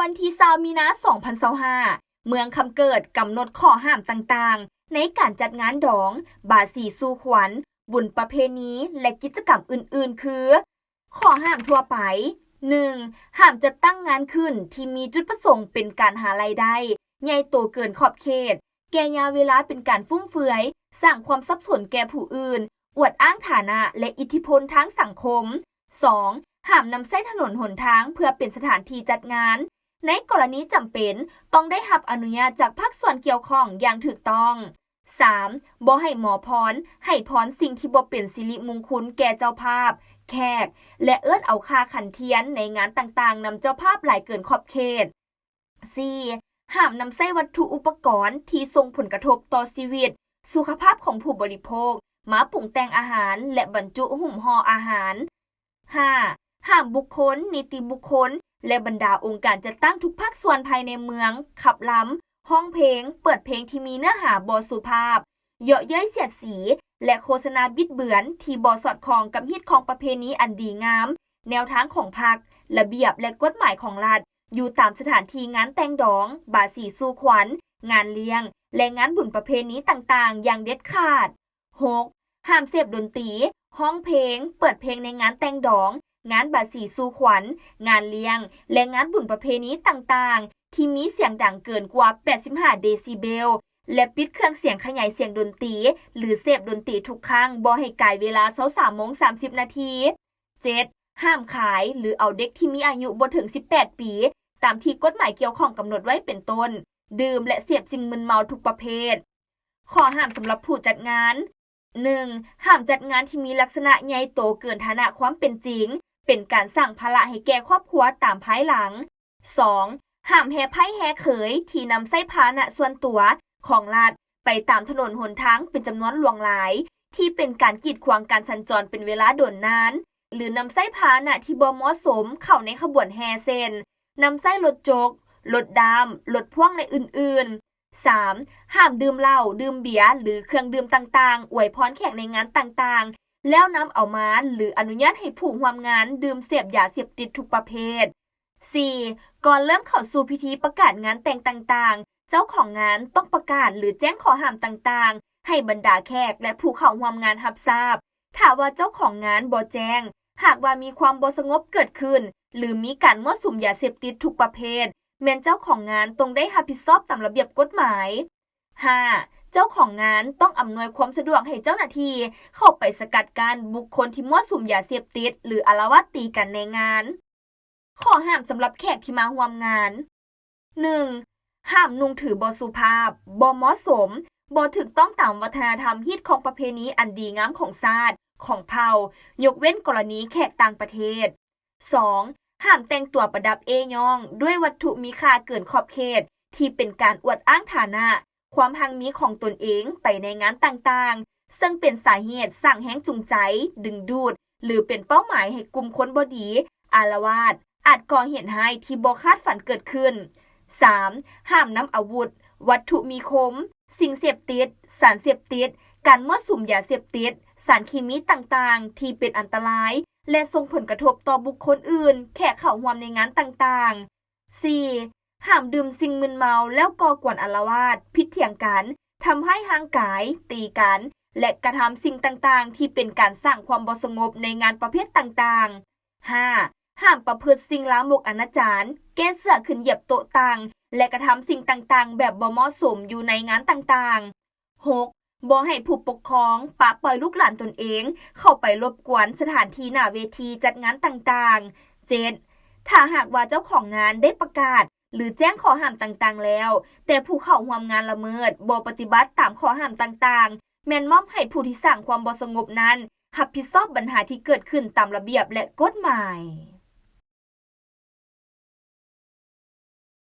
ວັນທີຊາວ ມີນາ ສອງພັນຊາວຫ້າ ເມືອງຄຳເກີດກຳນົດຂໍ້ຫ້າມຕ່າງໆ ໃນການຈັດງານດອງ, ບາສີສູ່ຂວັນ, ບຸນປະເພນີ ແລະ ກິດຈະກຳອື່ນໆ ຄື: ຂໍ້ຫ້າມທົ່ວໄປ ໜຶ່ງ ຫ້າມຈັດຕັ້ງງານຂຶ້ນທີ່ມີຈຸດປະສົງເປັນການຫາລາຍໄດ້ໃຫຍ່ໂຕເກີນຂອບເຂດ, ແກ່ຍາວເວລາເປັນການຟຸມເຟືອຍ, ສ້າງຄວາມສັບສົນແກ່ຜູ້ອື່ນ, ອວດອ້າງຖານະ ແລະ ອິດທິພົນທາງສັງຄົມ. ສອງ ຫ້າມນຳໃຊ້ຖະໜົນຫົນທາງເພື່ອເປັນສະຖານທີ່ຈັດງານ. ໃນກໍລະນີຈຳເປັນ, ຕ້ອງໄດ້ຮັບອະນຸຍາດຈາກພາກສ່ວນກ່ຽວຂ້ອງຢ່າງຖືກຕ້ອງ. ສາມ ບໍ່ໃຫ້ໝໍພອນ, ໃຫ້ພອນສິ່ງທີ່ບໍ່ເປັນສິລິມຸງຄຸນແກ່ເຈົ້າພາບ, ແຂກ ແລະ ເອີ້ນເອົາຄ່າຂັນທຽນໃນງານຕ່າງໆນຳເຈົ້າພາບຫຼາຍເກີນຂອບເຂດ. ສີ່ ຫ້າມນຳໃຊ້ວັດຖຸອຸປະກອນທີ່ສົ່ງຜົນກະທົບຕໍ່ຊີວິດ, ສຸຂະພາບຂອງຜູ້ບໍລິໂພກ ມາປຸງແຕ່ງອາຫານ ແລະ ບັນຈຸຫຸ້ມຫໍ່ອາຫານ. ຫ້າ ຫ້າມບຸກຄົນ, ນິຕິບຸກຄົນ ແລະ ບັນດາອົງການຈັດຕັ້ງທຸກພາກສ່ວນພາຍໃນເມືອງ ຂັບລຳ, ຮ້ອງເພງ, ເປີດເພງທີ່ມີເນື້ອຫາບໍ່ສຸພາບ, ເຍາະເຍີ້ຍສຽດສີ ແລະ ໂຄສະນາບິດເບືອນທີ່ບໍ່ສອດຄ່ອງກັບຮີດຄອງປະເພນີອັນດີງາມ, ແນວທາງຂອງພັກ, ລະບຽບ ແລະ ກົດໝາຍຂອງລັດ ຢູ່ຕາມສະຖານທີ່ງານແຕ່ງດອງ, ບາສີສູ່ຂວັນ, ງານລ້ຽງ ແລະ ງານບຸນປະເພນີຕ່າງໆຢ່າງເດັດຂາດ. ຫົກ ຫ້າມເສບດົນຕີ, ຮ້ອງເພງ, ເປີດເພງໃນງານແຕ່ງດອງ, ງານບາສີສູ່ຂວັນ, ງານລ້ຽງ ແລະ ງານບຸນປະເພນີຕ່າງໆ ທີ່ມີສຽງດັງເກີນກວ່າ ແປດສິບຫ້າ ເດຊິເບວ ແລະ ປິດເຄື່ອງສຽງຂະຫຍາຍສຽງດົນຕີ ຫຼື ເສບດົນຕີທຸກຄັ້ງບໍ່ໃຫ້ກາຍເວລາ ຊາວສາມໂມງສາມສິບນາທີ. ເຈັດ ຫ້າມຂາຍ ຫຼື ເອົາເດັກທີ່ມີອາຍຸບໍ່ເຖິງສິບແປດປີ ຕາມທີ່ກົດໝາຍກ່ຽວຂ້ອງກຳນົດໄວ້ ເປັນຕົ້ນ ດື່ມ ແລະ ເສບສິ່ງມຶນເມົາທຸກປະເພດ. ຂໍ້ຫ້າມສຳລັບຜູ້ຈັດງານ ໜຶ່ງ ຫ້າມຈັດງານທີ່ມີລັກສະນະໃຫຍ່ໂຕເກີນຖານະຄວາມເປັນຈິງ, ເປັນການສ້າງພາລະໃຫ້ແກ່ຄອບຄົວຕາມພາຍຫຼັງ. ສອງ ຫ້າມແຮ່ໄພ້ແຮ່ເຂີຍທີ່ນຳໃຊ້ພາຫະນະສ່ວນຕົວ, ຂອງລັດ ໄປຕາມຖະໜົນຫົນທາງເປັນຈຳນວນຫຼວງຫຼາຍ, ທີ່ເປັນການກີດຂວາງການສັນຈອນເປັນເວລາດົນນານ ຫຼື ນຳໃຊ້ພາຫະນະທີ່ບໍ່ເໝາະສົມເຂົ້າໃນຂະບວນແຮ່ ເຊັ່ນ ນຳໃຊ້ລົດຈົກ, ລົດດ້າມ, ລົດພ່ວງ ແລະ ອື່ນໆ. ສາມ ຫ້າມດື່ມເຫຼົ້າ, ດື່ມເບຍ ຫຼື ເຄື່ອງດື່ມຕ່າງໆ, ອວຍພອນແຂກໃນງານຕ່າງໆ ແລ້ວນຳເອົາມາ ຫຼື ອະນຸຍາດໃຫ້ຜູ້ຮ່ວມງານດື່ມເສບຢາເສບຕິດທຸກປະເພດ. ສີ່ ກ່ອນເລີ່ມເຂົ້າສູ່ພິທີປະກາດງານແຕ່ງຕ່າງໆ, ເຈົ້າຂອງງານຕ້ອງປະກາດ ຫຼື ແຈ້ງຂໍ້ຫ້າມຕ່າງໆ ໃຫ້ບັນດາແຂກ ແລະ ຜູ້ເຂົ້າຮ່ວມງານຮັບຊາບ. ຖ້າວ່າເຈົ້າຂອງງານບໍ່ແຈ້ງ, ຫາກວ່າມີຄວາມບໍ່ສະຫງົບເກີດຂຶ້ນ ຫຼື ມີການມົ້ວສຸມຢາເສບຕິດທຸກປະເພດ, ແມ່ນເຈົ້າຂອງງານຕ້ອງໄດ້ຮັບຜິດຊອບຕາມລະບຽບກົດໝາຍ. ຫ້າ ເຈົ້າຂອງງານຕ້ອງອຳນວຍຄວາມສະດວກໃຫ້ເຈົ້າໜ້າທີ່ເຂົ້າໄປສະກັດກັ້ນບຸກຄົນທີ່ມົ້ວສຸມຢາເສບຕິດ ຫຼື ອາລະວາດຕີກັນໃນງານ. ຂໍ້ຫ້າມສຳລັບແຂກທີ່ມາຮ່ວມງານ ໜຶ່ງ ຫ້າມນຸ່ງຖືບໍ່ສຸພາບ, ບໍ່ເໝາະສົມ, ບໍ່ຖືກຕ້ອງຕາມວັດທະນະທຳຮີດຄອງປະເພນີອັນດີງາມຂອງຊາດ, ຂອງເຜົ່າ, ຍົກເວັ້ນກໍລະນີແຂກຕ່າງປະເທດ. ສອງ ຫ້າມແຕ່ງຕົວປະດັບເອ້ຍ້ອງດ້ວຍວັດຖຸມີຄ່າເກີນຂອບເຂດ ທີ່ເປັນການອວດອ້າງຖານະ, ຄວາມຮັ່ງມີຂອງຕົນເອງໄປໃນງານຕ່າງໆ, ເຊິ່ງເປັນສາເຫດສ້າງແຮງຈູງໃຈ, ດຶງດູດ ຫຼື ເປັນເປົ້າໝາຍໃຫ້ກຸ່ມຄົນບໍ່ດີອາລະວາດ, ອາດກໍ່ເຫດຮ້າຍທີ່ບໍ່ຄາດຝັນເກີດຂຶ້ນ. ສາມ ຫ້າມນຳອາວຸດ, ວັດຖຸມີຄົມ, ສິ່ງເສບຕິດ, ສານເສບຕິດ, ການມົ້ວສຸມຢາເສບຕິດ, ສານເຄມີຕ່າງໆ ທີ່ເປັນອັນຕະລາຍ ແລະ ສົ່ງຜົນກະທົບຕໍ່ບຸກຄົນອື່ນ, ແຂກເຂົ້າຮ່ວມໃນງານຕ່າງໆ. ສີ່ ຫ້າມດື່ມສິ່ງມຶນເມົາແລ້ວກໍ່ກວນອາລະວາດ, ຜິດຖຽງກັນ, ທຳຮ້າຍຮ່າງກາຍ, ຕີກັນ ແລະ ກະທຳສິ່ງຕ່າງໆ ທີ່ເປັນການສ້າງຄວາມບໍ່ສະຫງົບໃນງານປະເພດຕ່າງໆ. ຫ້າ ຫ້າມປະພຶດສິ່ງລາມົກອະນາຈານ, ແກ້ເສື້ອຂຶ້ນຢຽບໂຕະຕັ່ງ ແລະ ກະທຳສິ່ງຕ່າງໆແບບບໍ່ເໝາະສົມຢູ່ໃນງານຕ່າງໆ. ຫົກ ບໍ່ໃຫ້ຜູ້ປົກຄອງປະປ່ອຍລູກຫຼານຕົນເອງເຂົ້າໄປລົບກວນສະຖານທີ່ໜ້າເວທີຈັດງານຕ່າງໆ. ເຈັດ ຖ້າຫາກວ່າເຈົ້າຂອງງານໄດ້ປະກາດ ຫຼື ແຈ້ງຂໍ້ຫ້າມຕ່າງໆແລ້ວ, ແຕ່ຜູ້ເຂົ້າຮ່ວມງານລະເມີດ, ບໍ່ປະຕິບັດຕາມຂໍ້ຫ້າມຕ່າງໆ, ແມ່ນມອບໃຫ້ຜູ້ທີ່ສ້າງຄວາມບໍ່ສະຫງົບນັ້ນຮັບຜິດຊອບບັນຫາທີ່ເກີດຂຶ້ນຕາມລະບຽບ ແລະ ກົດໝາຍ.